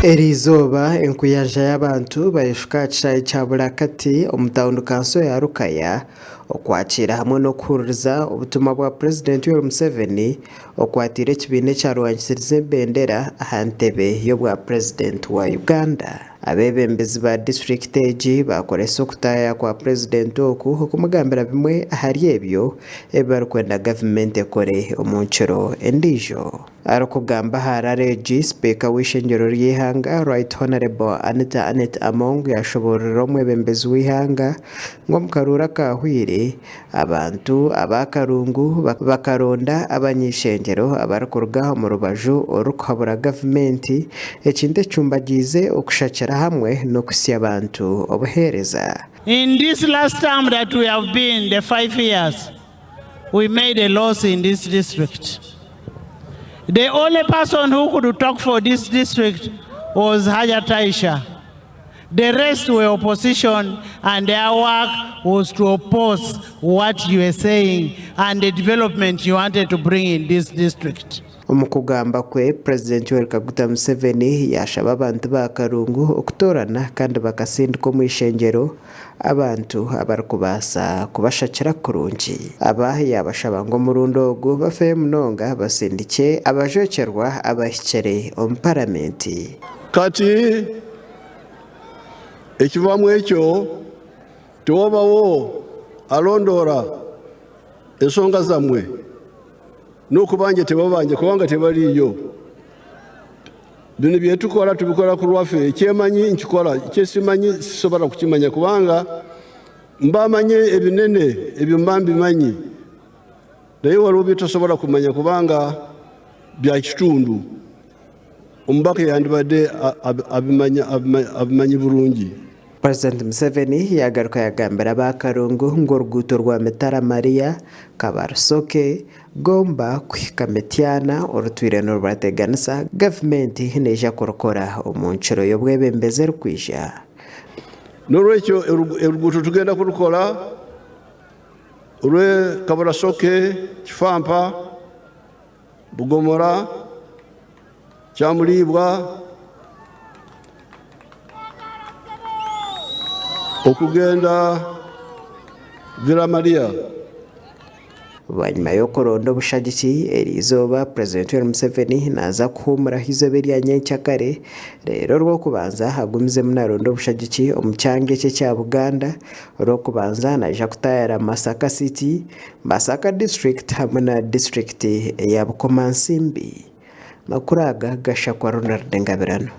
Eriizooba enkuyanja y'abantu bayeshuka aha kishaayi kya Burakati omu tauni kanso ya Lukaya okwakiira hamwe n'okuhuririza obutumwa bwa Purezidenti Yoweri Museveni okwatiire ekibiina ekyarwanisirize ebendera aha ntebe y'obwa Purezidenti wa Uganda. Abeebembezi ba disiturikiti egi baakoresa okutaaya kwa Purezidenti oku okumugambira bimwe ahari ebyo ebi barikwenda gavumenti ekore omu nkiro endiijo. Arikugamba aha rally egi, Sipiika w'eishengyero ry'eihanga, Right Honourable Anita Annet Among yaashoboororera omwebembezi w'eihanga ngu omu karuuru akaahweire, abantu aba Karungu bakaronda abany'eishengyero abarikuruga omu rubaju orurikuhabura gavumenti, ekintu ekicumbagiize okushakira hamwe n'okuhitsya abantu obuheereza. In this last term that we have been, the 5 years, we made a loss in this district. The only person who could talk for this district was Hajat Aisha. The rest were opposition and their work was to oppose what you were saying and the development you wanted to bring in this district. Omu kugamba kwe, Purezidenti Yoweri Kaguta Museveni yaashaba abantu ba Karungu okutoorana kandi bakasindika omu ishengyero abantu abarikubaasa kubashakira kurungi. Aba yaabashaba ngu omurundi ogu bafeyo munonga basindikye abajwekyerwa abahikire omu Paramenti. Kati ekivamu ekyo tiwabawo alondoora ensonga zamwe n'okubanja tebabanja kubanga tebariiyo. Binu byetukora tubikora kulwaffe, ekyemanyi nkikora, ekyesimanyi sisobora kukimanya kubanga mba manye ebinene ebyo mba mbimanyi naye waliwo byetosobora kumanya kubanga bya kitundu. Omubaka yandibadde abimanyi burungi. Purezidenti Museveni yaagaruka yaagambira aba Karungu ngu oruguuto rwa Mitala Maria, Kabarusoke, Gomba kuhika Mityana orutwire nirubateganisa, gavumenti neija kurukora omu nkiro y'obwebembezi erikwija. N'orwekyo oruguuto tugenda kurukora orwe Kaburasoke, Kifampa, Bugomora, Kyamuriibwa, okugenda Villa Maria. Bwanyima y'okuronda obushagiki eriizooba, Purezidenti Yoweri Museveni naaza kuhuumuraho eizooba erya nyenkyakare reero Orwokubanza agumizemu naronda obushagiki omu kyanga eki ekya Buganda. Orwokubanza naija kutaayara Masaka City, Masaka District hamwe na disiturikiti eya Bukomansimbi. Amakuru aga gashakwa Ronald Ngabirano.